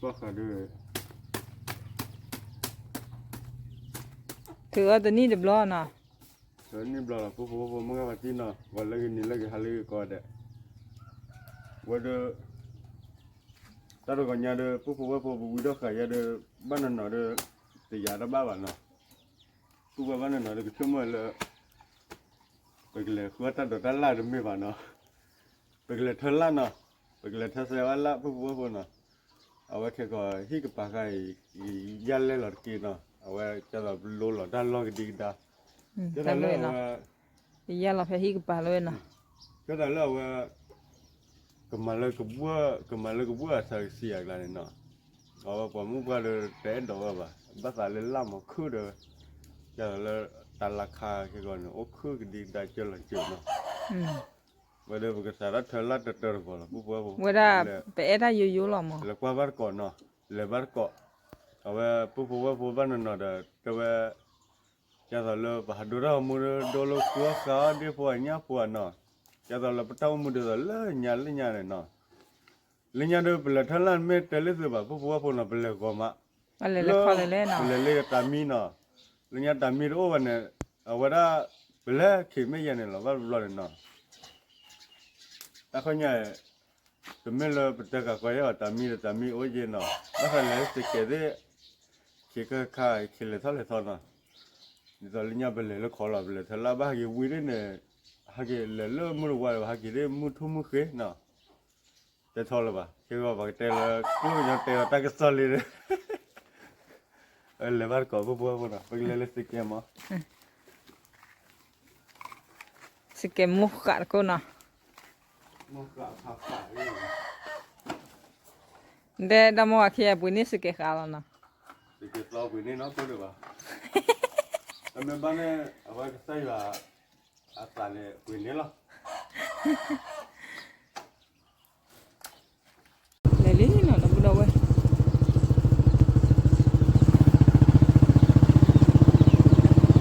ဘၣ်ဃးဒီး ထုးအီၤတနံၣ်တဘျီနီၤ, ထုးနံၣ်ဘျီလီၤ ပုၢ်ဖိဝဲၢ်ဖိ မုၢ်ဂၤဘၣ်တံၢ်နီၤ ပှၤလၢဂ့ၤနံၤလၢဂ့ၤဟါလၢဂ့ၤကိးဂၤဒဲး, ဝဲဒီး တၢ်တဂီၤညါဒီး ပုၢ်ဖိဝဲၢ်ဖိ ပဝံထီၣ်ဃာ်ယဲဒီး ဘၣ်နီၤနီၤဒီး တယာ်တဘၣ်ဘၣ်နီၤ, ပုၢ်ဝဲၢ်ဘၣ်နီၤနီၤဒီး ကဆိကမိၣ်လၢ ပကလဲၤဃုအီၣ်တၢ်ဒိးတၢ်လၣ်တမ့ၢ်ဘၣ်နီၤ, ပကလဲၤထၢလၣ်နီၤ, ပကလဲၤထၢစဲးဝဲလၣ် ပုၢ်ဖိဝဲၢ်ဖိနီၤ, အဝဲခဲကီးဟံၣ်ကပၤဃါအံၤ ယၢ်လဲၢ်လီၤတက့ၢ်နီၤ, အဝဲကၢ်သိးပလိလီၤတၢ်လီၢ်ကဒံကဒါ, ကၢ်သိးလၢအဝဲ ယၢ်လီၤဖဲဟံၣ်ကပၤလၢဝဲနီၤ, ကၢ်သိးလၢအဝဲ ကမၤလၢကဘှၢၣ် ကမၤလၢကဘှၢၣ်အဆၢကစံးအကျါန့ၣ်နီၤ, အဝဲပှၤမုၣ်ပှၢ်ဒီးတအဲၣ်ဒိးဝဲဘၣ် ဘၣ်သးလၢလၢ်မၤခုၣ်ဒီး ကၢ်သိးလၢတၢ်လၢခါခဲကီးန့ၣ် အိၣ်ခုၣ်ကဒံကဒါကၢလီၤစၢၤနီၤ, ဝဲဒီးပကစးထီၣ်ထၢလၢတၢ်တၢတကီးလီၤ ပုၢ်ဖိဝဲၢ်ဖိ, ဝဲဒၣ် ပအဲၣ်တၢ်ယိယိလီၤမး, လဲၤကွၢ်ဘၣ်တကီးနီၤ, လဲၤဘၣ်တကီး, အဝဲပုၢ်ဖိဝဲၢ်ဖိဘၣ်နီၤနီၤဒီး တဲဝဲ ကၢ်သိးလၢပဟးဒိတၢ်ဂီၤမူဒီး ဒိလၢဃုအီၣ်ဃါအီၣ်ဒ့ဖိအညၣ်ဖိအနီၤ, ကၢ်သိးလၢပတၢ်အိၣ်မူဒ်သိးလၢညါလၢညါန့ၣ်နီၤ, လၢညါဒီးပလဲၤထၢလၣ်မ့ၢ်တဲလၢသုဘၣ် ပုၢ်ဖိဝဲၢ်ဖိနီၤ ပလဲၤဂီၤမး, လၢ ပလဲၤလၢတၢ်မံနီၤ, လၢညါတၢ်မံတအိၣ်ဘၣ်န့ၣ်, အဝဲဒၣ် ပလဲၤခံးမ့ၢ်ယဲန့ၣ်လီၤ ဘၣ်တဘျီန့ၣ်နီၤ တၢ်ခီညါ တမ့ၢ်လၢပတဲကးကီယဲဘၣ် တၢ်မံဒီးတၢ်မံအိၣ်က့နီၤ, ဘၣ်ဃးလဲၤစကဲးသ့ၣ်, ခံးခါခါ ခံးလဲၤထီၣ်လဲၤထီနီၤ, ဒ်သိးလၢညါပလဲၤလၢခီလီၤ ပလဲၤထၢလၣ်ဘၣ်ဟးက့ၤဝံၤဒ်န့ၣ်, ဟဲက့ၤလဲၤလၢမုၢ်တဝါဒီး ဟဲက့ၤဒ်မုၢ်ထူၣ်မုၢ်ဃ့နီၤ, တဲထီလၢၤဘၣ် ခဲဂီၤပှၤကတဲလၢ ကျိၣ်ကညီတဲလီၤတၢ်ကစီၣ်လံဒီး လဲၤဘၣ်တကိး ပုၢ်ဖိဝဲၢ်ဖိနီၤ ပကလဲၤလၢစကဲးမး, စကဲးမိၢ်ဃးတကိးနီၤ, ဒီးတၢ်မိၢ်ဝၤခံဂၤပှ့ၤန့ၢ်စကဲးဃးလီၤနီၤ, စကဲးသီပှ့ၤန့ၢ်နီၤ ပှ့ၤဒိၣ်ဘၣ်, တမ့ၢ်ဘၣ်န့ၣ် အဝဲကစၢ်ယွၤ အသးန့ၣ်ပှ့ၤန့ၢ်လီၤ လဲၤလံနီၤ ဒီပုၢ်ဒီဝဲၢ်,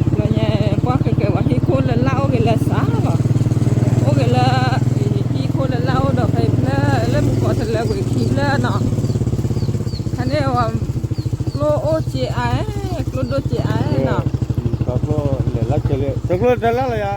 လၢညါပှၢ်ခဲကဲဝဲဟံၣ်ခိၣ်လၢလၢ်အိၣ်က့ၤလၢစးလီၤ, အိၣ်က့ၤလၢ ဟံၣ်ခိၣ်လၢလၢ်အိၣ်ဒီးဖဲဖျၢၣ်လၢမူကီၢ်တလၢကွံာ်ခံဖျၢၣ်နီၤ, ဖဲန့ၣ်ဝဲ ကျိအိၣ်စ့အါ, ကျိဒိၣ်စ့အါနီၤ, လဲၤလၢ်လၢ်လၢယၤ,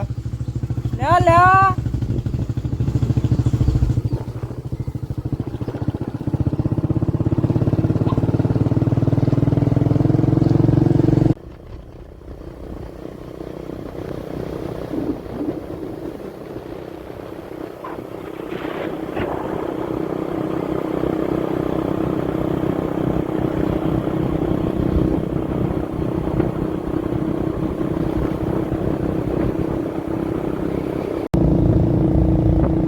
လဲၤအီၤလဲၤအီၤ ပှၤတၢ်လူလံနီၤ ဒီ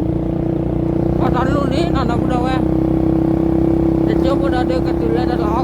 ပုၢ်ဒီဝဲၢ်, တကၠိဖိဒီးဒုးကတုၤလၢတလးဟီၣ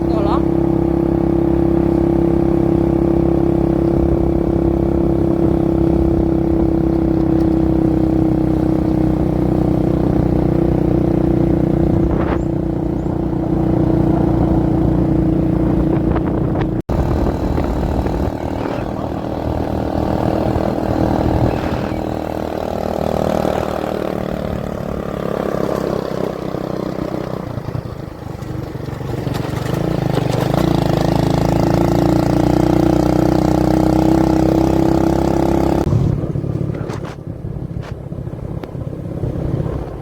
်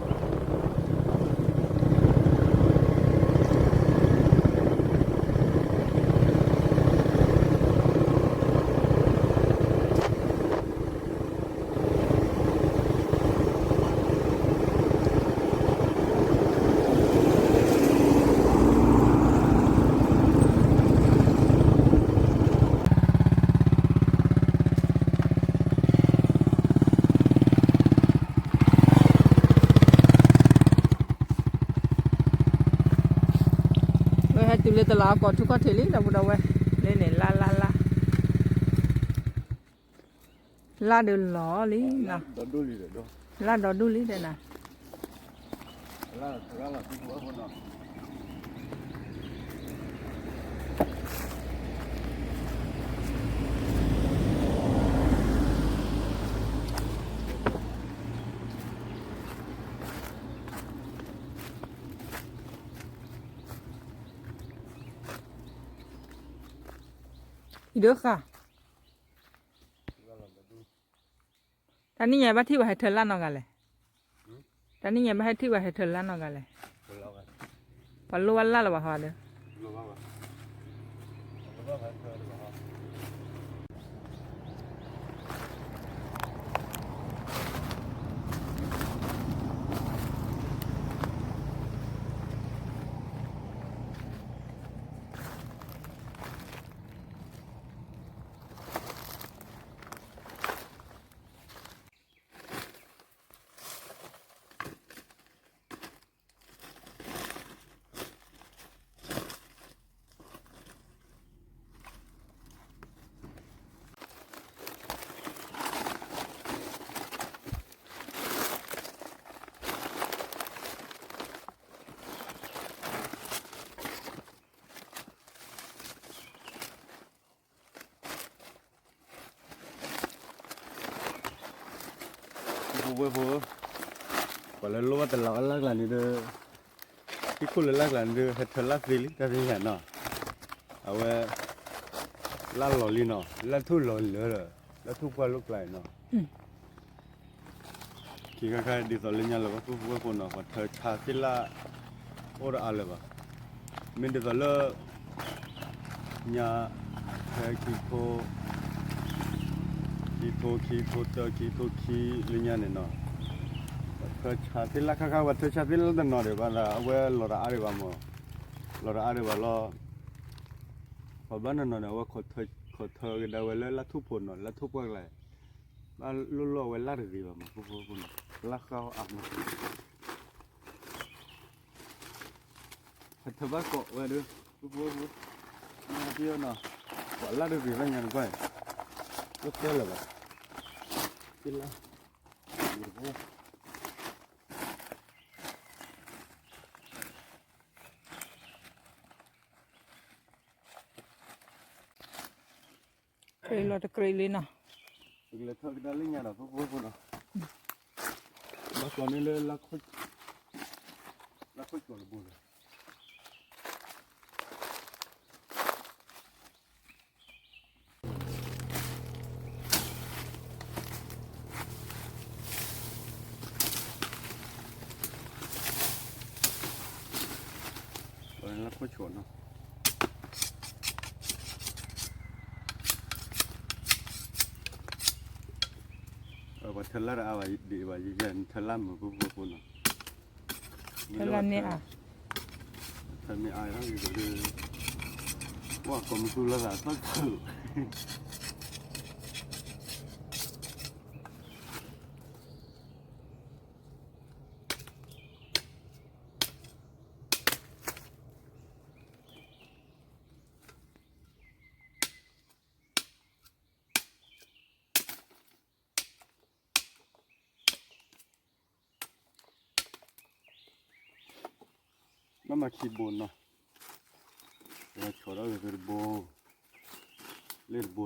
ကီးလီၤ. ဝဲဟဲတုၤလၢတလးဟီၣ်ကီးထူခီၣ်ထံးလံ ဒီပုၢ်ဒီဝဲၢ်, လၢန့ၣ်လၢ်လၢ်လၢ် လၢ်ဒုးလီၤလံ, လၢ်ဒီဒူၣ်လံတဲနၤ. ဝဲ အံၤဒၢဃာ်, တၢ်နံၣ်ညါဘၣ်ထံၣ်ဘၣ်ဟဲထၢလၢ်နီၢ်ဂၤလဲၣ်, တၢ်နံၣ်ညါဘၣ်ဟဲထံၣ်ဘၣ်ဟဲထၢလၢ်နီၢ်ဂၤလဲၣ်, ပှၤလိၣ်ဘၣ်လၢ်လၢၤဘၣ်ဟီဒီး ပဝဲဖိ, ပှၤလၢလိၣ်ဘၣ်တလးအလၢ်ကျါန့ၣ်ဒီး, ဟံၣ်ခိၣ်လၢလၢ်ကျါန့ၣ်ဒီး ဟဲထၢလၢ်သ့လံ တၢ်သ့ၣ်ညါနီၤ, အဝဲ လၢ်လီၤလံနီၤ, လၢ်ထူၣ်လီၤလၢာ်ဒီး လၢ်ထူၣ်ပှၢ်လိာ်ကျါအံၤနီၤ ခံခါခါဒ်သိးလၢညါလၢၤဘၣ် ပဝဲဖိနီၤ, ပှၤထၢဆါသ့ၣ်လၢ် အိၣ်ဒီးအါလၢၤဘၣ်, မ့ၢ်ဒ်သိးလၢ ညါ ဖဲခံထိ ခံထိခံထိတၢ ခံထိခံလၢညါန့ၣ်နီၤ, ပှၤထၢဆါသ့ၣ်လၢ်ခါခါ ပှၤထၢဆါသ့ၣ်လၢ်တနီၤဒံးဘၣ်သး အဝဲလီၤတအါဒံးဘၣ်မး, လီၤတအါဒံးဘၣ်လီၤ, ပှၤဘၣ်နီၤနီၤန့ၣ် အဝဲ ခိးထၢကဒါဝဲလၢလၢ်ထူၣ်ဖိနီၤ လၢ်ထူၣ်ပှၢ်ကျါ, ဘၣ်လိၣ်လိၣ်ဝဲလၢ်တဂ့ၤဘၣ်မး ပဝဲဖိနီၤ, လၢ်ဃၣ်အါမး ဟဲထၢဘၣ်ကိးဝဲဒီး ပဝဲဖိ, မ့ၢ်ဟဲထံၣ်နီၤ, ပှၤလၢ်တဂ့ၤဘၣ်ညါတကွၢ်, အိၣ်တ့ၢ်လၢၤဘၣ်, သ့ၣ်လၢ် ကြ့လီၤတကြ့လံနီၤ, ပကလဲၤထၢကဒါလၢညါဒီး ပဝဲဖိနီၤ, ဘၣ်ကိးန့ၢ်လၢ လၢခိၣ်ကၠီၤတဘိဒီး လၢခိၣ်ကၠီၤနီၤ, ပှၤထၢလၢ်တအါဘၣ်ဒံးဘၣ် ယဲယဲထၢလၢ်မုာ် ပဝဲဖိနီၤ, ထၢလၢ်န့ၣ်အါ, ထၢမ့ၢ်အါဒီး ပှၤကိးမံၤသူလီၤသး သီၣ်ခုၣ် ဘၣ်မၤခံဘိနီၤ, ပှၤဆီၣ်ဒီးဂ့ၤတဘိ, လ့ၣ်တဘိ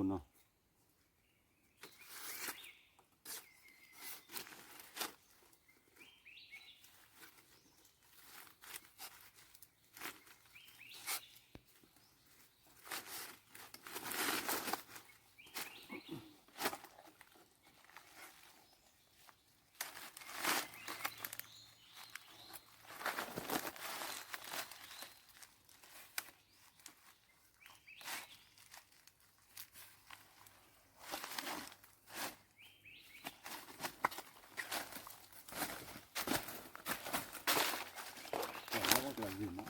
နီၤ.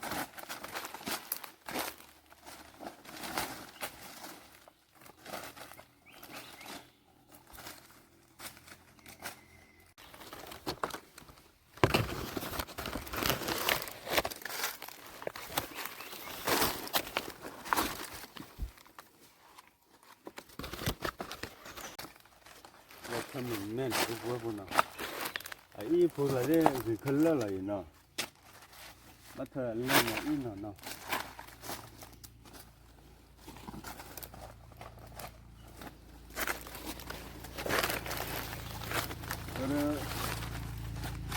ဝဲထၢမုၢ်မဲန့ၣ် ပဝဲဖိနီၤ, အအံၤဖိကျါသ့ၣ် ဂ့ၤခဲလၢာ်လီၤအံၤနီၤ, ဘၣ်ထၢလၢနီၤအံၤနီၤနီၤ. တ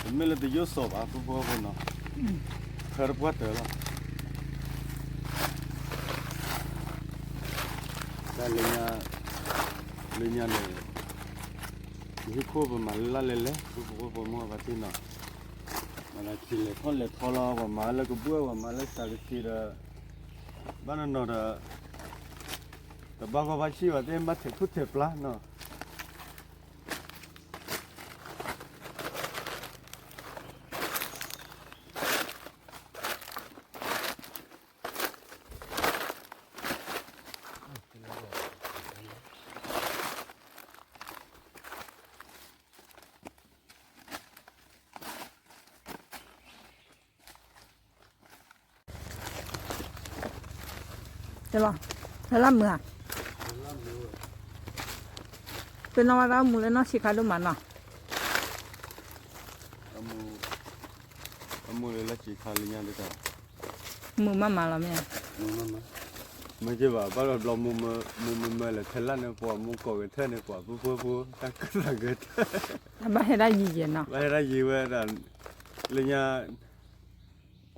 မ့ၢ်လၢတယိၣ်စီၤဘၣ် ပဝဲဖိနီၤ, ထၢတပှၢ်တၢၢ်လီၤ. တၢ်လၢညါ, လၢညါန့ၣ် ပဟံၣ်ခိၣ်ပမၤလၢ်လၢ်လဲၣ်လဲၣ် ပဖိဝဲၢ်ဖိမုၣ်အဘၣ်သ့ၣ်နီၤ, မၤလၢခံလဲၤထီၣ်လဲၤထီလီၤ ပှၤမၤလၢကဘှၢၣ် ပှၤမၤလၢစးကသ့ဒီး ဘၣ်နီၤနီၤဒီး တဘၣ်ဂီၢ်ဘၣ်ဆံၣ်ဘၣ်သ့ၣ် ဘၣ်ထဲးထူၣ်ထဲးပျၢ်နီၤ. တဲလီၤ, ဖဲလၢမုာ်ဧါ, ပနီၢ်ဝဲဒၣ်မူလၢနီၢ်ဆံးခါဒိၣ်မးနီၤ, အမူလၢလၢဆံးခါလၢညါဒ်တၢ်, မုာ်မးမးလီၤမ့ၢ်ဧါ, မုာ်မးမး, မ့ၢ်က့ဘၣ် ဘၣ်တဘျီ မူမုာ်မုာ်လဲၤထဲလၢ်န့ၣ် ပှၤမူကိးဂဲၤထၢၣ်န့ၣ် ပှၤဖိဖိဖိ တၢ်ကၢၢ်သးဂဲၤထၢၣ်, ဘၣ်ဟဲဒၣ်ယံၤယဲၢ်နီၤ, ဘၣ်ဟဲဒၣ်ယံၤဝဲဒၣ်, လၢညါ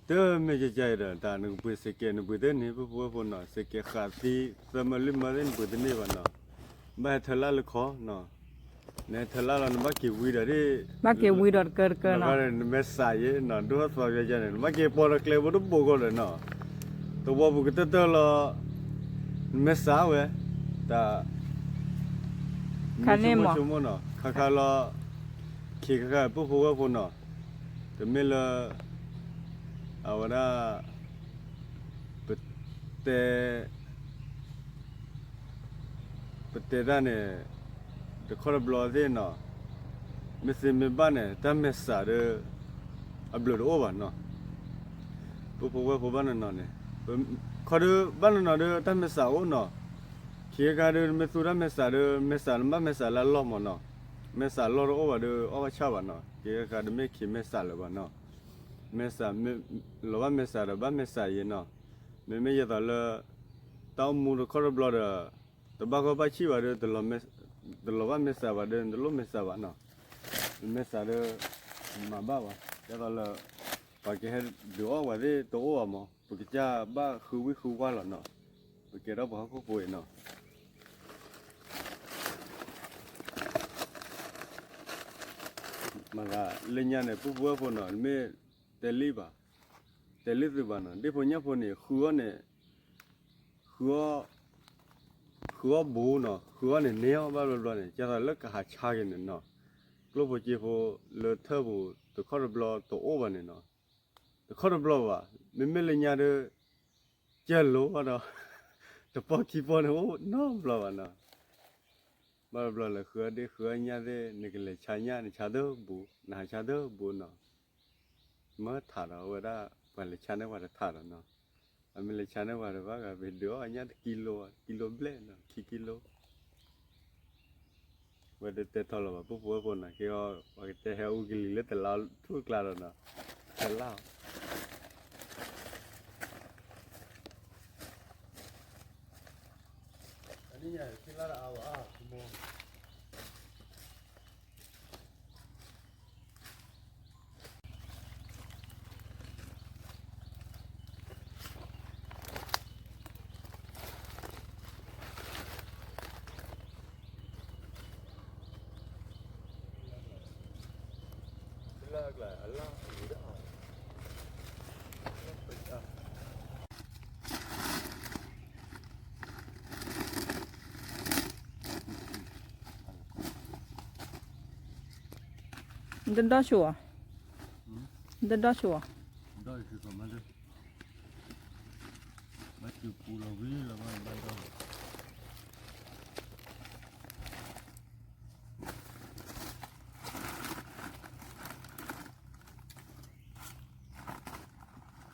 တမ့ၢ်ကကဲအံၤဒီး တၢ်နကပှ့ၤစ့ၢ်ကီး နပှ့ၤတန့ၢ် ပဖိဝဲၢ်ဖိနီၤ, စ့ၢ်ကီးဃာ်သံ သၢမၢလွံၢ်မၢသ့ၣ် နပှ့ၤတန့ၢ်ဘၣ်နီၤ, ဘၣ်ဟဲထဲလၢ်လၢခီနီၤ, နဟဲထဲလၢ်လီၤ နဘၣ်က့ၤဝံဒီးဒ်, ဘၣ်က့ၤဝံဒီးတကၢတကၢနီၤ, နမဲာ်ဆှးယဲနီၤ ဒိၣ်ထီၣ်သီယဲယဲန့ၣ် နဘၣ်က့ၤပိာ်ဒီးကျဲဘိတဘိကီၢ်ဒီးနီၤ, သဝီပူၤကတၢၢ်တၢၢ်လီၤ, နမဲာ်ဆှးဝဲ, တၢ် ခါန့ၣ်မ့ၢ်ဆိကမိၣ်နီၤ ခါခါလီၤ, ခံခါခါ ပဖိဝဲၢ်ဖိနီၤ, တမ့ၢ်လၢ အဝဲဒၣ် ပတဲ ပတဲတၢ်န့ၣ် တခီတဘျီသ့ၣ်နီၤ, မ့ၢ်သ့မ့ၢ်ဘၣ်န့ၣ် တၢ်မဲာ်ဆှးဒီး အဘျုးတအိၣ်ဘၣ်နီၤ, ပဖိဝဲၢ်ဖိဘၣ်နီၤနီၤန့ၣ်, ခီဒီးဘၣ်နီၤနီၤဒီး တၢ်မဲာ်ဆှးအိၣ်နီၤ, ခံခါဒီး နမ့ၢ်သူတၢ်မဲာ်ဆှးဒီး မဲာ်ဆှးနဘၣ်မဲာ်ဆှးလၢအလီၢ်မးနီၤ, မဲာ်ဆှးလီၢ်တအိၣ်ဘၣ်ဒီး အီၣ်ဘၣ်ဆၣ်ဘၣ်နီၤ, ခံခါဒီး မ့ၢ်ခံမဲာ်ဆှးလၢၤဘၣ်နီၤ, မဲာ်ဆှး လီၤဘၣ်မဲာ်ဆှးဒီး ဘၣ်မဲာ်ဆှးယဲနီၤ, မ့မ့ၢ်ယဲသိးလၢ တၢ်အိၣ်မူတခီတဘျီဒီး တဘၣ်ဂီၢ်ဘၣ်ဆံၣ်ဘၣ်ဒီး တလီၤဘၣ်မဲာ်ဆှးဘၣ်ဒီး နတလိၣ်မဲာ်ဆှးဘၣ်နီၤ, မဲာ်ဆှးဒီး မၤဘၣ်ဘၣ် ယဲသိးလၢ ပှၤကဟဲဒုးအီၣ်ပှၤသ့ၣ်တအိၣ်ဘၣ်မး ပကစၢ်ဘၣ်ဃုဝံၣ်ဃုဝါလီၤနီၤ, ပကဲထီၣ်ပှၤဟီၣ်ခိၣ်ဖိအံၤနီၤ မၤသးလၢညါန့ၣ် ပဖိဝဲၢ်ဖိနီၤ မ့ၢ်တဲလံဘၣ်, တဲလံသုဘၣ်နီၤ ဒ့ၣ်ဖိညၣ်ဖိန့ၣ် ဃုအီၣ်န့ၣ် ဃုအီၣ် ဃုအီၣ်ဘူးနီၤ ဃုအီၣ်န့ၣ်န့ၢ်အီၣ်ဘၣ်ဘျီဘျီန့ၣ် ကဲသိးလၢကဟးဆါက့ၤန့ၣ်နီၤ, ကျိၣ်ဖိစ့ဖိလၢထၢၣ်ပူၤတခီတဘျီတအိၣ်ဘၣ်န့ၣ်နီၤ, တခီတဘျီဘၣ် မ့မ့ၢ်လၢညါဒီး ကၢၢ်လိာ်ဒီး တပီၢ်ခံပီၢ်န့ၣ်အိၣ်နီတဘျီဘၣ်နီၤ, ဘၣ်တဘျီလၢဃုအီၣ်ဒ့ၣ်ဃုအီၣ်ညၣ်သ့ၣ် နကလဲၤဆါညၣ်နဆါတဘူး နဟးဆါတဘူးနီၤ, မ့ၢ်ထးဒီးအဝဲဒၣ် ပှၤလဲၤဆါန့ၢ်ပှၤတထးဒီးနီၤ, အမ့ၢ်လဲၤဆါန့ၢ်ပှၤတဘၣ်ဂၤ ပဟဲဒုးအီၣ်ညၣ်တကံလိ ကံလိဘျဲၣ်နီၤ ခံကံလိ ဝဲတတဲထီၣ်လီၤဘၣ် ပဖိဝဲၢ်ဖိနီၤ က့ၤအီၣ် ပှၤကတဲဟဲအူကလံၤလၢတလါထူၣ်ကျါဒီးနီၤ, တလါ နတဒီၣ်ဆိၣ်ဧါ, နတဒီၣ်ဆိၣ်ဧါ, ဘၣ်တုၤပူၤလီၤဝံၤလီၤဘၣ်ဘၣ်ဒ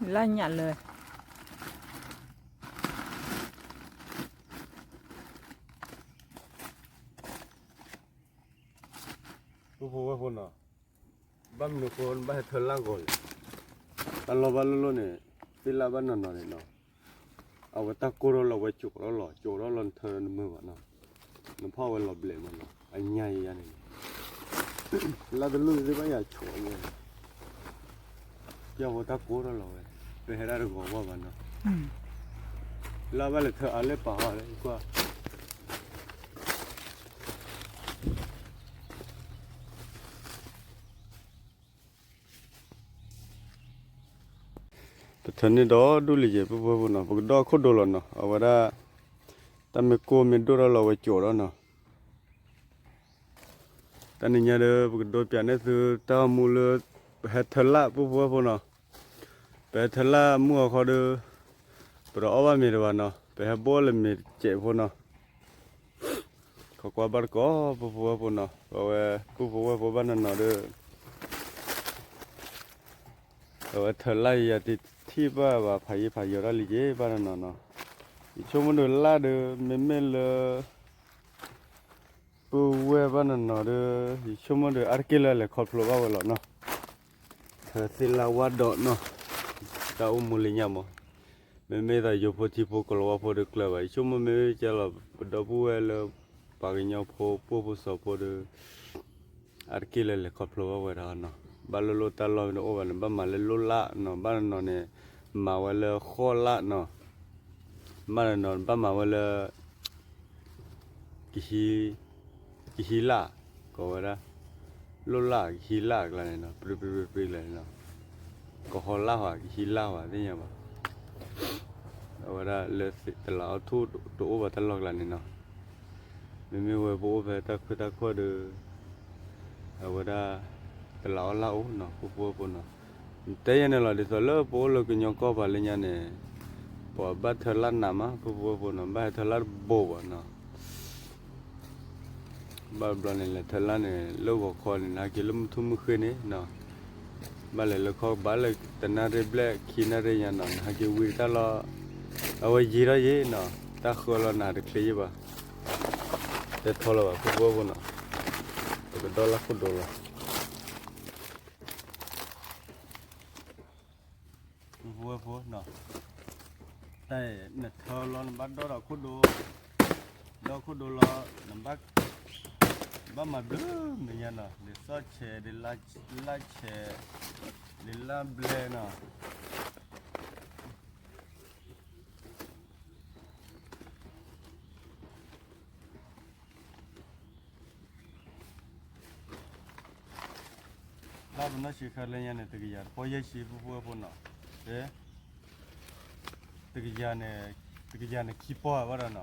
ီး လၢညၣ်လၢ ပဖိဝဲၢ်ဖိနီၤ, ဘၣ်မနုၤဃိဘၣ်ဟဲထၢလၢ်ဂီၤလဲၣ်, တၢ်လီၢ်ဘၣ်လိၣ်လိၣ်န့ၣ် သ့ၣ်လၢ်ဘၣ်နီၤနီၤန့ၣ်နီၤ, အဝဲတၢ်ကိၢ်ထီၣ်လီၤဝဲ ကၠိးထီၣ်လီၤ ကၠိးထီၣ်လီၤ နထၢနမုာ်ဘၣ်နီၤ, နဖီၣ်ဝဲလီၤဘျဲးမးနီၤ အညၣ်ယဲယါန့ၣ် လၢတလူၢ်သ့ၣ်ဘၣ်ယၤဆိးဝဲ, ကၠီဖိတၢ်ကိၢ်ထီၣ်လီၤဝဲ, ပဟဲဒၣ်တဂီၤဘၣ်ဘၣ်နီၤ, လၢဘၣ်လဲၤထၢအါလဲၣ်ပာ်အီၤလၢကွၢ်, တထၢန့ၢ်ဒီးဒူၣ်လံယဲၢ် ပုၢ်ဖိဝဲၢ်ဖိနီၤ, ပကဒီၣ်အခိၣ်ဒိလီၤနီၤ, အဝဲဒၣ် တၢ်မ့ၢ်ကိၢ်မ့ၢ်ဒိၣ်ထီၣ်လၢအဝဲကၠိးဒီးနီၤ, တၢ်နံၤညါဒီး ပကဒိပၠးန့ၢ်သုတၢ်အိၣ်မူလၢ ပဟဲထၢလၣ် ပုၢ်ဖိဝဲၢ်ဖိနီၤ, ပဟဲထၢလၣ်မုၢ်အီၤခီဒီး ပတအီၣ်ဘၣ်မ့ၤတဘၣ်နီၤ, ပဟဲဘိၣ်လၢမ့ၤတစဲးဖိနီၤ, ခိးကွၢ်ဘၣ်တကိး ပုၢ်ဖိဝဲၢ်ဖိနီၤ, အဝဲ ပုၢ်ဖိဝဲၢ်ဖိဘၣ်နီၤနီၤဒီး အဝဲထၢလၣ်ယၤတထံၣ်ဘၣ်ဘၣ် ဖးယံာ်ဖးယီၤတၢ်လံယဲၢ် ဘၣ်နီၤနီၤနီၤ, ယဆိကမိၣ်ဒီးလၣ်ဒီး မ့မ့ၢ်လၢ ပုၢ်ဝဲၢ်ဘၣ်နီၤနီၤဒီး ယဆိကမိၣ်ဒီး အါတက့ၢ်လၢလဲၤခီဖျိဘၣ်ဝဲလီၤနီၤ, ထၢသ့ၣ်လၣ်ဝၣ်ဒီးနီၤ, တၢ်အိၣ်မူလၢညါမး, မ့မ့ၢ်သးယိၤဖိထံဖိ ကလီၤဝါဖိဒီးကျၢၤဘၣ်, ယဆိကမိၣ်မ့မ့ၢ်ကဲလီၤ ပဒီပုၢ်ဝဲၢ်လၢ ပှၤကညီဖိ ပှိၢ်ဖိစီၤဖိဒီး အါတက့ၢ်လၢလဲၤခီဖျိဘၣ်ဝဲဒၣ်နီၤ, ဘၣ်လိၣ်လိၣ်တၢ်လီၢ်မ့ၢ်တအိၣ်ဘၣ်န့ၣ် ဘၣ်မၤလၢလိၣ်လၣ်နီၤ, ဘၣ်နီၤနီၤန့ၣ် မၤဝဲလၢဃီၣ်လၣ်နီၤ, ဘၣ်နီၤနီၤ ဘၣ်မၤဝဲလၢ ကဟံး ကဟံးလၣ် ကိးဝဲဒၣ် လိၣ်လၣ်ကဟံးလၣ်အကျါန့ၣ်နီၤ, ပြံပြံပြံပြံကျါန့ၣ်နီၤ, ကဟီလၣ်ဟွၤ ကဟံးလၣ်ဟွၤသ့ၣ်ညါဘၣ်, အဝဲဒၣ်လၢတလးအီၣ်ထိၣ်တအိၣ်ဘၣ်တၢ်လီၢ်ကျါန့ၣ်နီၤ, မ့မ့ၢ်ဝဲပအိၣ်ဖဲတၢ်ခွဲးတၢ်ခွဲးဒီး အဝဲဒၣ် တလးအီၣ်လၣ်အိၣ်နီၤ ပုၢ်ဖိဝဲၢ်ဖိနီၤ, တဲယဲန့ၣ်လီၤ ဒ်သိးလၢပအိၣ်လၢကညီကီၢ်ပၤလၢညါန့ၣ် ပှၤဘၣ်ထၢလၣ်နးမး ပုၢ်ဖိဝဲၢ်ဖိနီၤ, ဘၣ်ဟဲထၢလၣ်တဘိဘၣ်နီၤ ဘၣ်ဘျီန့ၣ် လဲၤထၢလၣ်န့ၣ် လၢဂီၤခီန့ၣ် နဟဲက့ၤလၢမုၢ်ထူၣ်မုၢ်ဃ့န့ၣ်နီၤ, ဘၣ်လဲၤလၢခီဘၣ်လၢတနၣ်ရံၣ်ဘျဲၣ် ခံနၣ်ရံၣ်ညါနီၤ, နဟဲက့ၤဝံၤတၢ်လီၢ် အဝဲယံာ်ထီၣ်ယံာ်နီၤ, တၢ်ဃၢလီၤနၤတချ့ယံာ်ဘၣ်, တဲထီလီၤဘၣ် ပုၢ်ဖိဝဲၢ်ဖိနီၤ, ပကဒီလၢခိၣ်ဒိလီၤ ပုၢ်ဖိဝဲၢ်ဖိနီၤ, တၢ်နထၢလီၤ နဘၣ်ဒီဒီးခိၣ်ဒိ, ဒီခိၣ်ဒိလီၤ နဘၣ်, ဘၣ်မၤဘျုးမဲာ်ညါနီၤ, ဒ်စီၣ်ဆဲး ဒ်လၣ်ဆဲး, ဒ်လၣ်ဘျဲနီၤ လၢပနီၢ်ဆံးခါလၢညါန့ၣ် တကယၤတပီၢ်ယဲၢ်ဆံ ပုၢ်ဖိဝဲၢ်ဖိနီၤ, တကယၤန့ၣ် တကယၤန့ၣ်ခံပီၢ်ဘၣ်ဒီးနီၤ,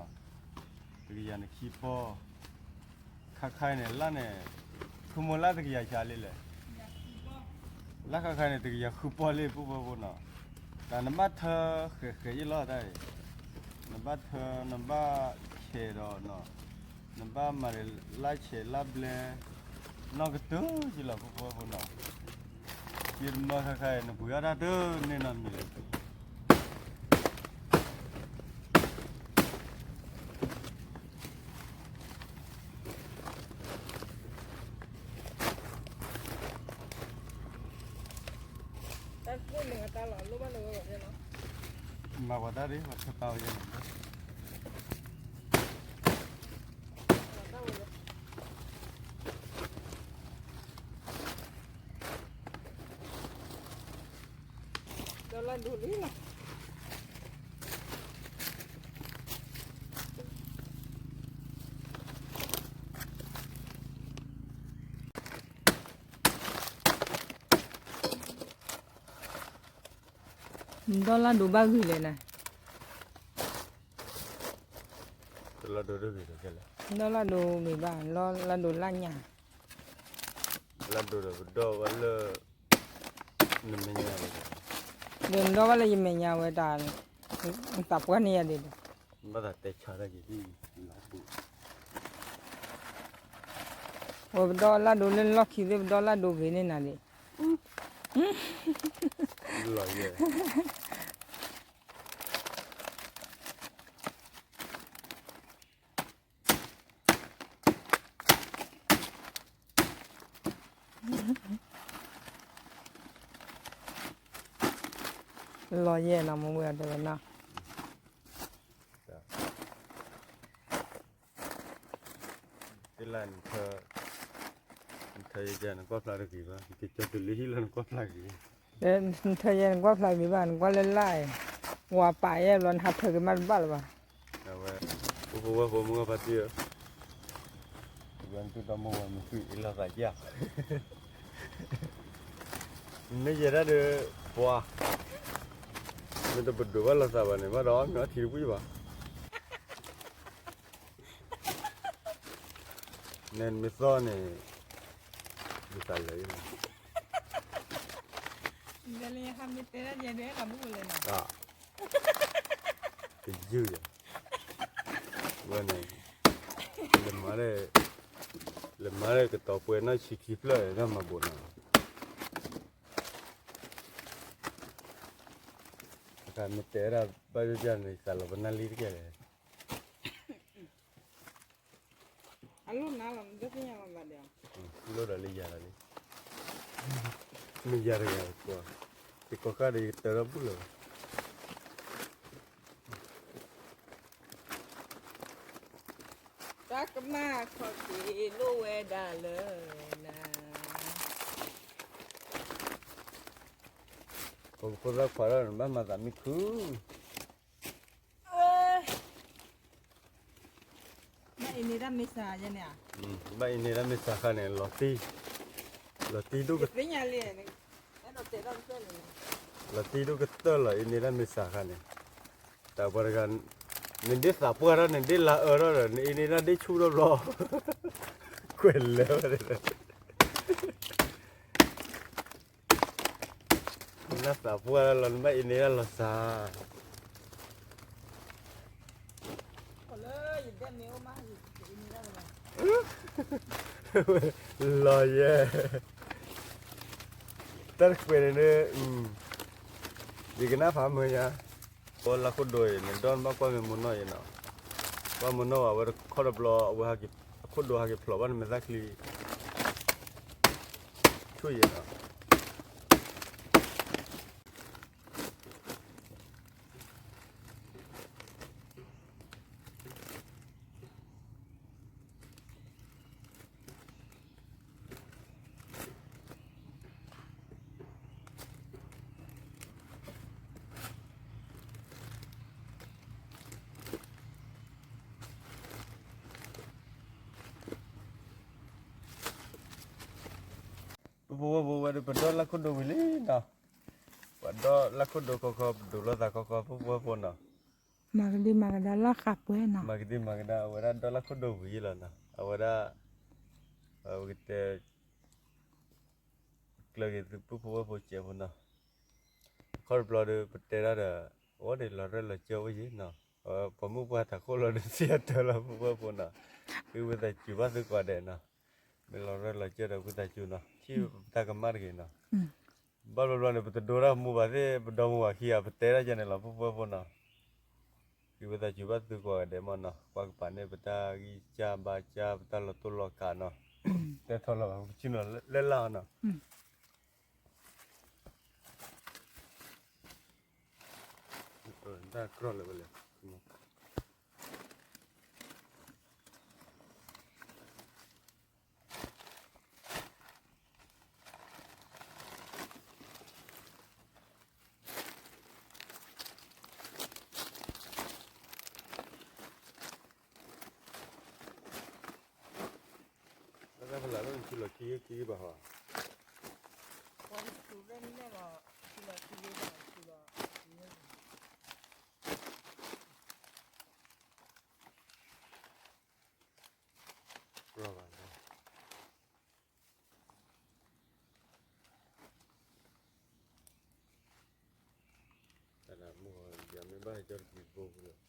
တကယၤန့ၣ်ခံပီၢ်, ခါခါအံၤန့ၣ် လၢန့ၣ် ခူမူလၢတကယၤဆံလံလဲၣ်, လၢခါခါန့ၣ် တကယၤဃုပီၢ်လံ ပုၢ်ဖိဝဲၢ်ဖိနီၤ, တၢ်နဘၣ်ထၢဃဲးဃဲးယံာ်လီၤတၢ်အံၤ, နဘၣ်ထၢ နဘၣ်ဆဲးဒီးနီၤ, နဘၣ်မၤဒီးလၢဆဲးလၢဘျဲ နီၢ်ကတုၤယံာ်လီၤ ပုၢ်ဖိဝဲၢ်ဖိနီၤ, ယတမၢခါခါအံၤ နပှ့ၤအီၣ်တၢ်တန့ၢ်နီတမံၤလၢၤ တၢ်ကိၢ်န့ၣ်ဝဲတၢ်လီၤ လိၣ်ဘၣ်န့ၣ်ဝဲဘၣ်ဖဲလီၤ, မၤပှၤတၢ်ဒ် ပှၤထၢပာ်ဝဲယဲန့ၣ်, ဒီလၢဒိၣ်လံလီၤ ဒီလၢဒိၣ်ဘၣ်ဂ့ၤလဲၣ်နၤ, ဒီလၢဒိၣ်ဂ့ၤဘၣ် လၢလၢဒိၣ်လၢညါ, လၢဒိၣ်ဒီးပဒီဝဲလၢ နမဲာ်ညါဝဲဒၣ်, ဒီးနဒီဘၣ်လၢယမဲာ်ညါဝဲတၢ်, နသးပှၢ်န့ၢ်ယၤဒ်လဲၣ်, ဘၣ်သးတဲဆါတၢ်က့ၤ, ဝဲပဒီလၢဒိၣ်လၢလီၢ်ခံသ့ၣ် ပဒီလၢဒိၣ်ဂ့ၤန့ၢ်နၤဒ် လီၤယဲၢ် လီၤယဲၢ်နီၤ မ့ၢ်ဝဲတဲဝဲနီၤ, သ့လၢနထၢ, နထၢယဲၢ်နကွၢ်ဖျါတဂ့ၤဘၣ်, နကကၠီတုၤလၢဟံၣ်လီၤနကွၢ်ဖျါဂ့ၤ, နထၢယဲၢ်နကွၢ်ဖျါဂ့ၤဘၣ်, နကွၢ်လၢလၢ်, ဝၤပာ်ယဲၢ်ဘျီ နဟးထၢက့ၤမးတဘၣ်လၢၤဘၣ်, အဝဲ, အိၣ်ဖိဝဲၢ်ဖိမုၢ်ဂီၢ်ဖါတံၢ်ဧၢ, ဝဲနသုဒီမါဝၤမုၢ်ကွံာ်အ့လီၤသးယၢ် မ့ၢ်ယဲဒၣ်ဒီး ပှၤ, မ့ၢ်တပဒိၣ်ဘၣ်လီၤသးဘၣ်န့ၣ် ဘၣ်ဒီးအီၣ်မ့ၤအီထံတဝံၣ်ဘၣ်. နဲနမ့ၢ်သီန့ၣ် ဒ်သးလဲၤလီၤ. တယုၢ်ယၤ ဝဲန့ၣ် လဲၤမၤ လဲၤမၤလၢကတီၤပှဲၤနီၢ်ဆံခံဖျၢၣ် တၢ်မၤဘိးနီၤ. တၢ်မ့ၢ်တဲဒၣ်ဘၣ်ယိၣ်ယိၣ်န့ၣ် သးလီၤပနၢ်လံတက့ၢ်လဲၣ်. အလိၣ်နၤလီၤ နတသ့ၣ်ညါလီၤဘၣ်ဒီး လိၣ်ဒီးလံယၤလီၤလံ. မ့ၢ်ယၤတဂၤကွၢ် ယကီၢ်ဃၢ်ဒီးယကတၢၢ်ထီၣ်ဘူၣ်လၢၤဘၣ်. တၢ်ကမၣ်ခီၣ်ထံးလိၣ်ဝဲဒၣ်လၢနၤ ဖိသၣ်ခွါထီၣ်န့ၣ် ဘၣ်မၤသးမံခူ ဘၣ်အံၤန့ၣ်တၢ်မ့ၢ်စးယဲန့ၣ်ဧါ, ဘၣ်အံၤန့ၣ်တၢ်မ့ၢ်စးခါန့ၣ် လီၤတံၢ်, လီၤတံၢ်ဒိၣ်က, လီၤတံၢ်ဒိၣ်ကတၢၢ်လီၤ အံၤန့ၣ်တၢ်မ့ၢ်စးခါန့ၣ်, တၢ်ပှၤတဂၤ, နဒ့သးပှၢ်ထီၣ်န့ၣ်ဒ့လါအၢထီၣ်ဒီး နအံၤန့ၣ်တၢ်ဒ့ဆူၣ်ထီၣ်ဘျီ, ကွဲးလၢာ်ဝဲ နသးပှၢ်လီၤ နဘၣ်အံၤန့ၣ်တၢ်လီၤစၢ်, လီၤယဲ, တၢ်တကွဲးန့ၣ်, ယကနၣ်ဖးမုာ်ညါ, ပလၢခိၣ်ဒိၣ်အံၤ နဒီနဘၣ်ကွၢ်မ့ၢ်မိၢ်နီၢ်အံၤနီၤ, ကွၢ်မိၢ်နီၢ်ဝဲ အဝဲတခီတဘျီ အဝဲ အခိၣ်ဒိၣ်ဟဲက့ၤဖျိးဘၣ်နမဲာ်သၣ်ချံ ဆူၣ်ယဲနီၤ. ပဖိဝဲဖိဝဲဒီး ပဒီလၢခိၣ်ဒိၣ်ဝံၤလံနီၤ, ပှၤဒီလၢခိၣ်ဒိၣ်ခီခီ ပဒိၣ်လိာ်သးခီခီ ပဖိဝဲဖိနီၤ, မၤကဒံမၤကဒါလၢဃးပှဲၤနီၤ, မၤကဒံမၤကဒါ အဝဲဒၣ်ဒီလၢခိၣ်ဒိၣ်ဝံၤလီၤနီၤ, အဝဲဒၣ်, ပကတဲ ကျၢၤက့ၤသုး ပဖိဝဲဖိစဲးဖိနီၤ, ခီတဘျီဒီး ပတဲဒၣ်ဒီး, အဝဲန့ၣ်လီၤရၢၢ်လီၤစၢၤဝဲယံၤနီၤ, ပှၤမုၣ်ပှၢ်တၢ်ခိၣ်လီၤဒီး သံအတၢ်လီၤ ပဖိဝဲဖိနီၤ, ဃ့ဝံသးစူၤဘၣ်သုကိးဂၤဒဲးနီၤ, မ့ၢ်လီၤရၢၢ်လီၤစၢၤဒီး ဝံသးစူၤနီၤ, ထံၣ်ပတၢ်ကမၣ်တဂ့ၤနီၤ, ဘၣ်ဘျီဘျီန့ၣ် ပတဒိတၢ်မူဘၣ်သ့ၣ် ပဒီမူဘၣ်ခံဂၤ ပတဲဒၣ်ကဲန့ၣ်လီၤ ပဖိဝဲဖိနီၤ, ဃ့ဝံသးစူၤဘၣ်သုကိးဂၤဒဲးမ့ၢ်နီၤ, ကွၢ်ကပၤန့ၣ် ပတၢ်ဂံၢ်စၢ်ဘါစၢ် ပတၢ်လီၤတိၢ်လီၤကးနီၤ, တဲထီၣ်လီၤဘၣ် ပကဆ့ၣ်နီၤလၢလၢ်နီၤ. တၢ်ကြီၢ်လၢဝဲလဲၣ်. တၢ်ဖလၢ်လၢနထံလီၤခံဂ့ၤခံဂ့ၤဘၣ်ဟီ, ပှၤတထူၣ်ရဲၣ်မ့ၢ်လီၤ, ထံလီၤခံဂ့ၤဘၣ်ထံလီၤ, ရီၣ်ဘၣ်လီၤ. တၢ်ဒၣ်မုၢ်ဂီၤ ယမ့ၢ်ဘၣ်ဟဲကၠီတကံၤဘိပူၤလီၤ,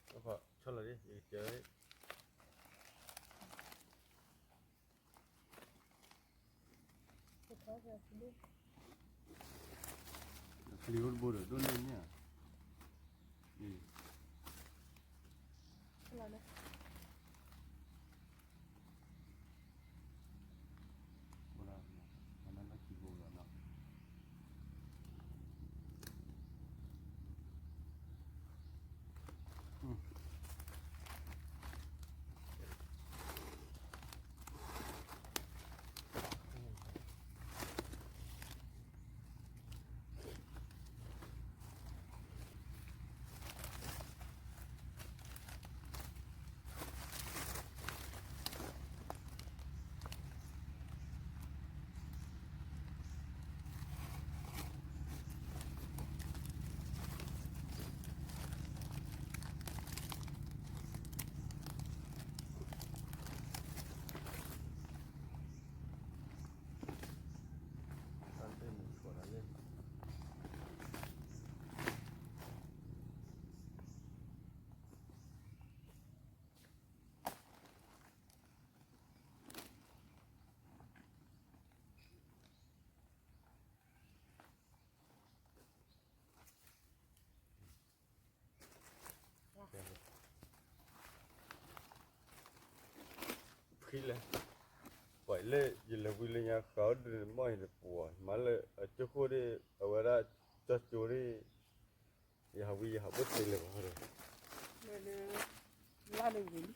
ဆီၣ်လီၤဒ် ယကစၢၤ ပျံၤအိၣ်တဘိဒီး ဒိၣ်န့ၢ်န့ၣ်ဧါ, အံၤ ဘိဒၣ် အနၢ်လၢခံဘိလီၤနီၤ. လဲၣ်, ပှၤလၢယလဲၤဝံလၢညါဃးအီၣ်ဒုးမီၢ်အံၤတပှၤ မၤလၢအကၠိခိၣ်ဒ် အဝဲဒၣ်ကၠီကၠိဒ် ယဟးဝံယဟးဘၣ်သ့လၢၤဘၣ်ဒီး လၢ လၢ ဘၣ်အီၣ်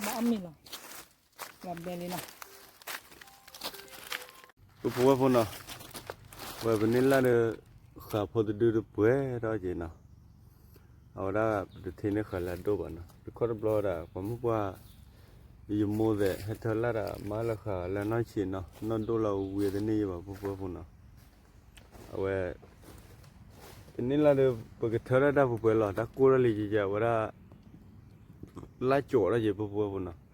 မ့ၤလီၤ, လီၤဘဲလံနီၤ ပဖိဝဲၢ်ဖိနီၤ, ဝဲပန့ၢ်လၢ်ဒီး ဃးဖိတဒုတပှဲၤထီၣ်က့ၤနီၤ, အဝဲဒၣ်ပတထံၣ်န့ၢ်ဃးလၢအဒိၣ်ဘၣ်နီၤ, တခီတဘျီဒၣ် ပှၤမုၣ်ပှၢ် ယမိၢ်သ့ၣ် ဟဲထၢလၢ်တၢ်မၤလၢဃးလၢနီၢ်ဆံးနီၤ, နီၢ်ဒိၣ်လၢဝံၤတန့ၢ်ယဘၣ် ပဖိဝဲၢ်ဖိနီၤ, အဝဲ ပန့ၢ်လၢ်ဒီး ပကထၢဒၣ်တၢ်ပှဲၤပှဲၤလီၤ, တၢ်ကိၢ်ထီၣ်လံယယဝဲဒၣ် လၢ်ကၠိးထီၣ်က့ၤ ပဖိဝဲၢ်ဖိနီၤ,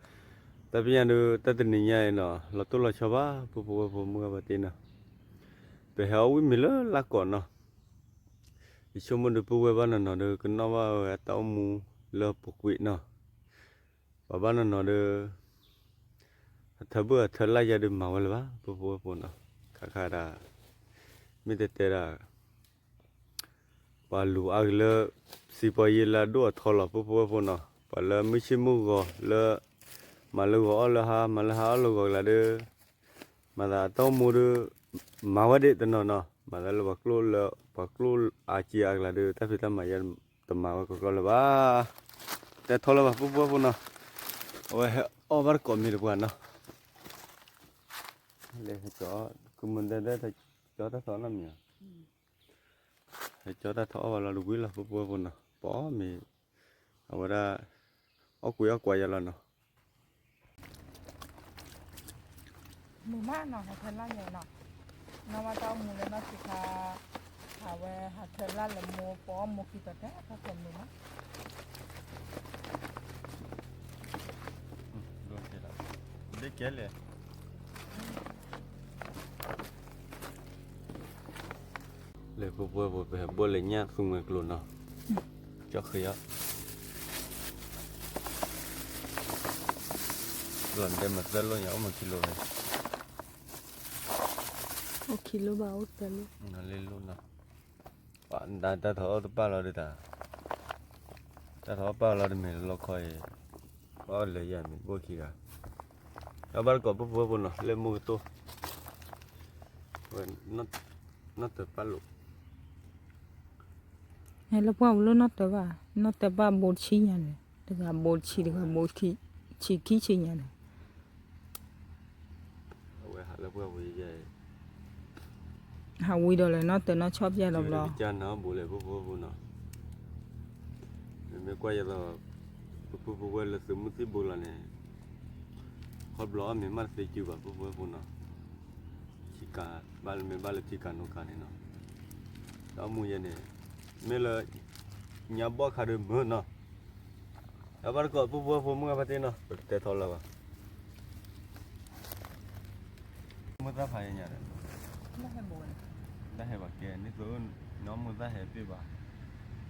တၢ်ပညိၣ်ဒီး တၢ်တနံၤညါအံၤနီၤ လီၤတိၢ်လီၤဆီဘၣ် ပဖိဝဲၢ်ဖိမုၢ်ဂၤပှၤတ့နီၤ, ပဟဲအီၣ်ဝံၣ်မ့ၤလၢလၢ်ကီးနီၤ, ယဆိကမိၣ်ဒီး ပဝဲၢ်ဘၣ်နီၤနီၤဒီး ကနီၣ်ဘၣ်ဝဲအတၢ်အိၣ်မူလၢပူၤကွံာ်နီၤ, ပှၤဘၣ်နီၤနီၤဒီး အထၢဘၣ်အထၢလၢ်ယၤဒီးမၤဝဲလၢၤဘၣ် ပဖိဝဲၢ်ဖိနီၤ, ခါခါဒၣ် မ့ၢ်တဲတဲဒၣ် ပှၤလူၤအါက့ၤလၢ စံးပီယ့လၢအဒိၣ်အထီလီၤ ပဖိဝဲၢ်ဖိနီၤ, ပှၤလၢမုၢ်ဆ့ၣ်မုၢ်ဂီၤလၢ မၤလၢဂီၤအီၣ်လၢဟါ မၤလၢဟါအီၣ်လၢဂီၤကလါဒီး မၤသးအတၢ်အိၣ်မူဒီး မၤဝဲဒၣ်တနီၤနီၤ, မၤသးလၢပှၤကျိၣ်လၢ ပှၤကျိၣ်အါက့အါကလါဒီး တၢ်ဖံးတၢ်မၤယဲတမၤဝဲကီကီလၢၤဘၣ်, တဲထီလၢၤဘၣ် ပဖိဝဲၢ်ဖိနီၤ, အဝဲဟဲအီၣ်ဘၣ်တကိးမ့ၤတပှၤနီၤ, လဲၤဟဲကၠီ ကမုၢ်ဒဲဒဲ ကၠီတၢ်ထီနီတမံၤ, ဟဲကၠီတၢ်ထီအီၣ်ဘၣ်လီၤတဝံၤလီၤ ပဖိဝဲၢ်ဖိနီၤ, ပအီၣ်မ့ၤ အဝဲဒၣ် အီၣ်ကွံာ်အီၣ်ကွံာ်ယၤလီၤနီၤ, မုာ်မးနီၤ ဟးထၢလၢ်ယဲနီၤ, နီၢ်ဘၣ်တၢ်အိၣ်မူလၢနီၢ်ဆံးခါ, အဝဲဟးထၢလၢ်လၢမိၢ် ပအီၣ်မိၢ်ခံတီၤတဲာ်တၢ်တဲာ်မုာ်မး ဒ်ကဲလဲၣ်, လဲၤပှဲၤပှဲၤပှဲၤ ပဟဲဘိၣ်လၢညၣ်သူမှဲကျိနီၤ, ကၠီဃ့အီၤ, လီၤဒဲမၤသၢလိၣ်ညါ အိၣ်မးခံလိၣ်န့ၣ်, အိၣ်ခံလိၣ်ဘၣ် အိၣ်သၢလိၣ်, လၢလိၣ်နီၤ, တၢ်ထီၣ်အီၣ်တပၣ်လီၤဒ်တၢ် တၢ်ထီၣ်အီၣ်ပၣ်လီၤတမ့ၢ်လၢလီခီအံၤ, အီၣ်လၢယၤမ့ၢ်ဘိၣ်ခံဂၤ, အဘၣ်တကိးပဖိဝဲၢ်ဖိနီၤ လၢမိၢ်ကတိၢ်, ဝဲ နီၢ်တၢၤပၣ်လိာ်, ဟဲလၢပှၢ်ပူၤလၢနီၢ်တၢၤဘၣ်, နီၢ်တၢၤဘၣ်ဘိဆံညါန့ၣ်, တဂၤဘိဆံ တဂၤဘိဆံခံဆံညါန့ၣ် အဝဲဟးလၢပှၢ်ပူၤယဲယဲ, ဟးဝံၤဒီးလဲၤနီၢ်တၢၤနီၢ်ဆီၣ်ပျဲလီၤဘျီ, ကၢ်နၤဘိလဲၣ် ပဖိဝဲၢ်ဖိနီၤ, မ့မ့ၢ်ကွၢ်ယဲသိး, ပဖိဝဲၢ်လၢသုးမုၢ်သံၣ်ဘိလီၤန့ၣ်, ခီဘျီအီၣ်မ့ၤမးတသ့စုဘၣ် ပဖိဝဲၢ်ဖိနီၤ, ထံကၤ, ဘၣ်လၢမ့ၢ်ဘၣ်လၢထံကၤနိကၤန့ၣ်နီၤ, ဒီးမူယဲန့ၣ်, မ့ၢ်လၢ ညါဘီၣ်ခါဒီးမုာ်နီၤ, အဘၣ်တကိးပဖိဝဲၢ်ဖိမုၢ်ဂၤဖါတ့နီၤ ပတဲထီလၢၤဘၣ်, မုၢ်သၣ်ဖးယဲညါဒီး, တၢ်ဟဲဘၣ်ကဲ န့ၣ်သိး, နီၢ်မုၢ်သၣ်ဟဲပ့ၢ်ဘၣ်,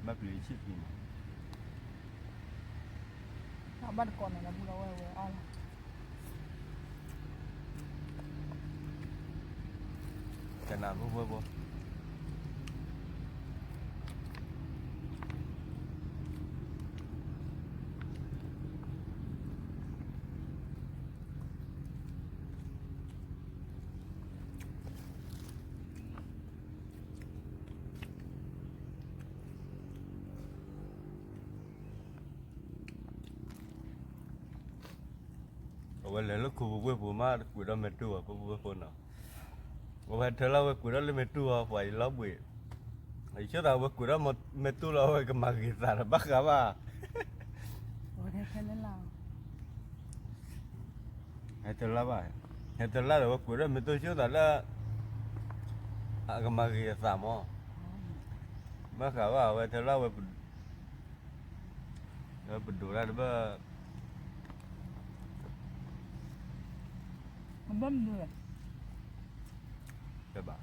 ဘၣ်ပျံၤဆံၣ်ပျံၤမး ဘၣ်တကိးန့ၣ်လၢဘူလီၤဝဲဝဲအါလီၤ, ကနၣ်ဖိဖိဖိ အဝဲလဲၤလၢခိပူၤဝ့ၢ်ပူၤမး ကွံာ်ဒီးမဲာ်တူၢ်အီၤ ပဖိဝဲၢ်ဖိနီၤ, အဝဲထၢလၢဝဲကွံာ်ဒီးလၢမဲာ်တူၢ်အီၤ ပှၤအံၤလီၤဘှံး, ယဆိသးဝဲကွံာ်ဒီးမဲာ်တူၢ်လီၤဝဲကမၤဂ့ၤသးဒီးဘၣ်ဃးဘၣ် ဟဲတလၢ်ဘၣ်, ဟဲတလၢ်ဒီးဝဲကွံာ်ဒီးမဲာ်တူၢ်ဆိသးလၢ အကမၤဂ့ၤအသးမး, ဘၣ်ဃးဘၣ်အဝဲထၢလၢဝဲ ပဒိးတၢ်တဘၣ်, ဘၣ်မနုၤလဲၣ်, တဘၣ်,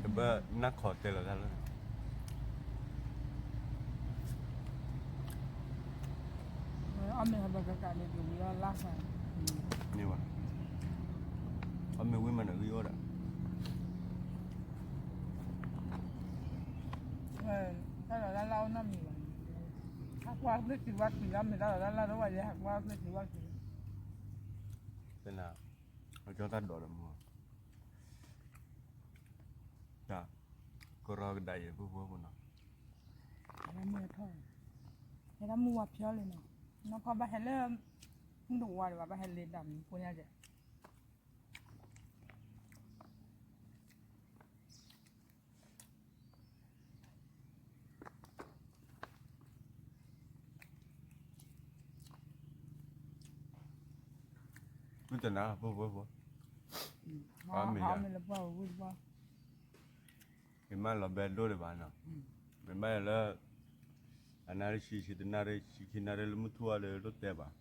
တဘၣ်နၢ်ခီတဲလီၤတၢ်လၢ အီၣ်မ့ၤဟဲဘၣ်ကကးန့ၣ် ကဝံၤအီၣ်လၢ်ဆါ, န့ၣ်ဘၣ်, အီၣ်မ့ၤဝံၤမးန့ၣ်ဂံၢ်အိၣ်ဒီး, တၢ်လီၤလၢ်လၢ်အိၣ်နီတမံၤဘၣ်န့ၣ် ဟးကွၢ်သ့ၣ်သံဝါသံလီၤ မ့ၢ်တၢ်လီၤတၢ်လၢ်တဝဲယဲ ဟးကွၢ်သ့ၣ်သံဝါသံ, တနၤ, အကၠီတၢ်ဒိးဒီးမူ, တၢ်, ကရီကဒါယဲ ပုၢ်ဖိဝဲၢ်ဖိနီၤ, မုၢ်ထီၣ်, ဟဲတၢ်မုၢ်ဝါဖျီလံနီၤ, နီၢ်ဖီဘၣ်ဟဲလၢ, မုၢ်တဝါဒံးဘၣ် ဘၣ်ဟဲလ့ဒၣ်မူဖိညါကဲ ဝံတနၤ ပုၢ်ဖိဝဲၢ်ဖိ, အမ့ၢ်ယၤ, မ့ၢ်မးလီၤဘဲဒိၣ်ဒံးဘၣ်နီၤ, မ့ၢ်မးယၤလၢ, အနၣ်ရံၣ်ဆံဆံတနၣ်ရံၣ်ဆံခံနၣ်ရံၣ်လၢမုၢ်ထူၣ်အီၤဒီးဒိၣ်တဲဘၣ်,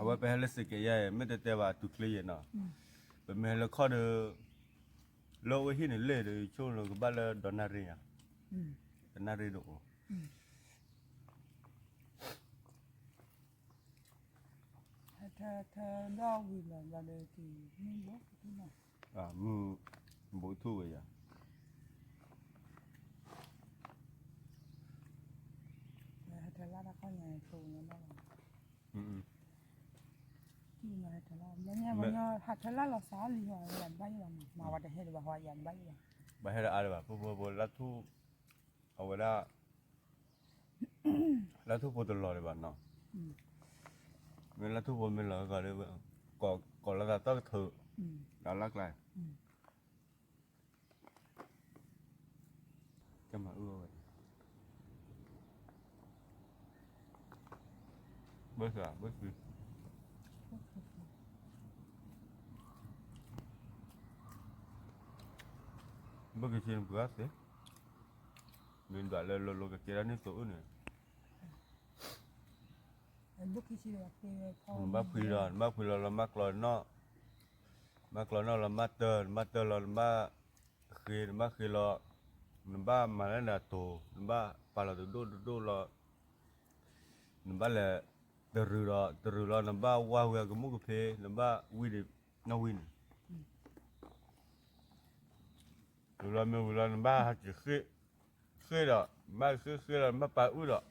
အဝဲပဟဲလၢစကဲးယါအံၤ မ့ၢ်တတဲဘၣ်အတူၢ်ချ့ယဲနီၤ, ပမ့ၢ်ဟဲလၢခီၣ်ဒီး, လၢအဝဲဟံၣ်န့ၣ်လဲၣ်ဒီး ဆိကမိၣ်ကဘၣ်လၢဒီနၣ်ရံၣ်ယါ, တနၣ်ရံၣ်ဒိၣ်အိၣ် ထၢထၢဒီးဝံၤလီၤလီၤဒီးက့ၤမုၢ်ဘိထူၣ်နီၤ, မုၢ်ဘိထူၣ်ဝဲယၤ, ဟဲထၢလၢတၢ်ခီၣ်ညါန့ၣ်ဆိကမိၣ်လီၤ, ဟးထၢလၢလီၤစးလံဟီ ယၤတဘၣ်ယံၤဘၣ်မး မၤဝဲတဟဲဒံးဘၣ်ဟီ ယၤတဘၣ်ယံၤဘၣ်, ဘၣ်ဟဲဒီးအါဒံးဘၣ် ပုၢ်ဖိဝဲၢ်ဖိ လၢထူၣ်, အဝဲဒၣ် လၢထူၣ်ဖိတလီၤဒံးဘၣ်နီၤ, မ့ၢ်လၢထူၣ်ဖိမ့ၢ်လီၤဂီၤဒီး, ကိးလီၤသးတီၢ်ကထုး, ဒီးလၢကျါ, ကမၤအုၣ်အီၤဝဲ, ဘၣ်ဆၣ်, ဘၣ်ဆၣ်, ဘၣ်က့ၤဆ့နပှၤသ့, မ့ၢ်ဒွးလၢလိၤလိၤကကဲဒၣ်န့ၣ်သိးအုၣ်န့ၣ် နဘၣ်ဖှံလီၤ, နဘၣ်ဖှံလီၤလီၤမၢ်ကျီနီၣ်, မၢ်ကျီနီၣ်လီၤမၢ်တၢၢ်, နမၢ်တၢၢ်လီၤ နဘၣ်ဃ့, နဘၣ်ဃ့လီၤ, နဘၣ်မၤလၢနတိၤ, နဘၣ်ပာ်လီၤတဒိၣ်တဒိၣ်လီၤ, နဘၣ်လဲၤတရူးဒီး တရူးလီၤ နဘၣ်ဝါဝဲအကမူၣ်ကဖ့, နဘၣ်ဝံၤဒီး နီၣ်ဝံၤန့ၣ် ဝံၤလီၤမ့ၢ်ဝံၤလီၤ နဘၣ်ဟးက့ၤဃ့, ဃ့ဒီး နဘၣ်ဃ့ဃ့လီၤ နဘၣ်ပာ်အုၣ်ဒီး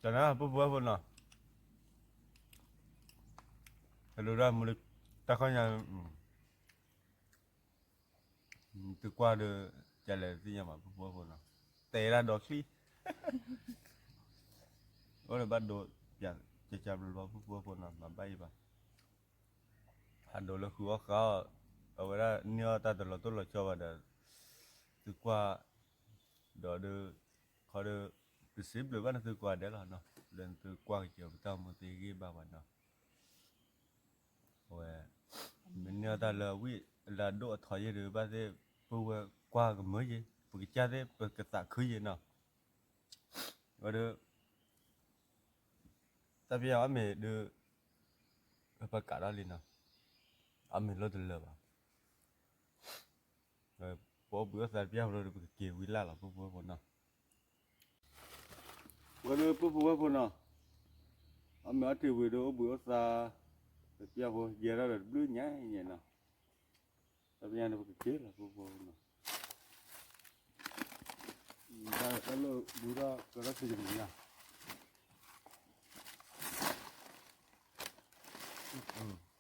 တနၤ ပုၢ်ဖိဝဲၢ်ဖိနီၤ, ဟဲဒိးဒၣ်မူလၢတၢ်ခီၣ်ညါ, သုကွၢ်ဒီး ကလဲၤသ့ၣ်ညါဘၣ် ပုၢ်ဖိဝဲၢ်ဖိနီၤ, တဲဒၣ်ဒီးချံ, အိၣ်ဒီးဘၣ်ဒိး, ကကဘျီဘျီ ပုၢ်ဖိဝဲၢ်ဖိနီၤ မၤဘၣ်ယံၤဘၣ် ဟးဒိးလၢဃုအီၣ်ဃါအီၣ်, အဝဲဒၣ်န့ၢ်အီၣ်တၢ်တလီၤတိၢ်လီၤဆီဘၣ်ဒီး, သုကွၢ်, ဒီးဒုး, ခီဒီး, ပစံးဘျုးဘၣ်နသုကိးဂၤဒဲးလီၤနီၤ, လၢနသုကွၢ်က့ၤပတၢ်မူသ့ဂ့ၢ်ဘၣ်ပှၤနီၤ, အဝဲ, မ့ၢ်န့ၢ်အီၣ်တၢ်လၢအဝံၣ်အလၢအဒိၣ်အထီယဲၢ်ဒီးဘၣ်သ့ၣ်, ပုၢ်ဝဲၢ်ကွၢ်ကမၢယဲၢ်, ပကစၢ်သ့ၣ်ပကသးခုယဲၢ်နီၤ, ဝဲဒုး တၢ်ပယီၤအီၣ်မ့ၢ်ဒုး, ပကးထီၣ်လံနီၤ, အီၣ်မ့ၢ်လိၣ်တလၢာ်ဘၣ်, ပအိၣ်ဘှံးအိၣ်သါတပျၢ်ဖိဒီးပကက့ၤဝံၤလၢ်လီၤ ပုၢ်ဖိဝဲၢ်ဖိနီၤ, ဝဲဒုး ပုၢ်ဖိဝဲၢ်ဖိနီၤ, အီၣ်မ့ၢ်အီထံဝံၤဒီးအိၣ်ဘှံးအိၣ်သါ, တပျၢ်ဖိယဲၢ်ထီၣ်ဒီးတဘျုးညါညါနီၤ, တၢ်ပယီၤန့ၣ်ပကက့ၤလီၤ ပုၢ်ဖိဝဲၢ်ဖိနီၤ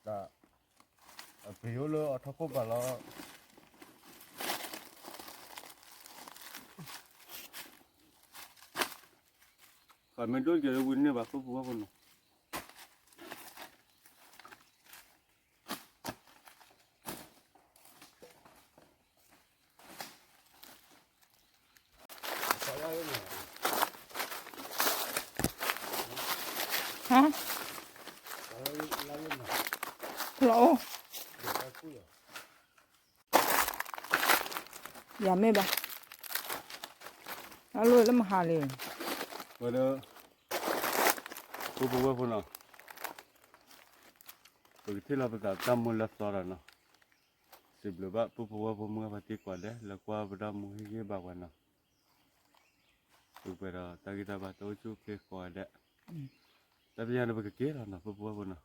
တၢ်, အပျံၤအိၣ်လၢအထီခိၣ်ပာ်လီၤ, ဃမ့ၢ်ဒိၣ်ကဲၤလၢဝံၤန့ၢ်ဘၣ် ပုၢ်ဖိဝဲၢ်ဖိနီၤ ဟါ, လီၤအိၣ်, ယၤမ့ၢ်ဘၣ်, အလိၣ်လၢမဟါလံ, ဝဲဒၣ်, ပုၢ်ဖိဝဲၢ်ဖိနီၤ, ပကထံၣ်လီၤပသးတၢ်မူလၢသီဒီးနီၤ, စံးဘျုးဘၣ် ပုၢ်ဖိဝဲၢ်ဖိမုၢ်ဂၢ်ဖါတံၢ်ကိးဂၤဒဲး လၢကွၢ်ပတၢ်မူဟ့ၣ်ဂံၢ်ဘါပှၤနီၤ ပှဲၤဒီးတၢ်ဂံၢ်တၢ်ဘါတအိၣ်ဆူၣ်အိၣ်ချ့ကိးဂၤဒဲး, တၢ်ပယီၤန့ၣ်ပကက့ၤလီၤနီၤ ပုၢ်ဖိဝဲၢ်ဖိနီၤ,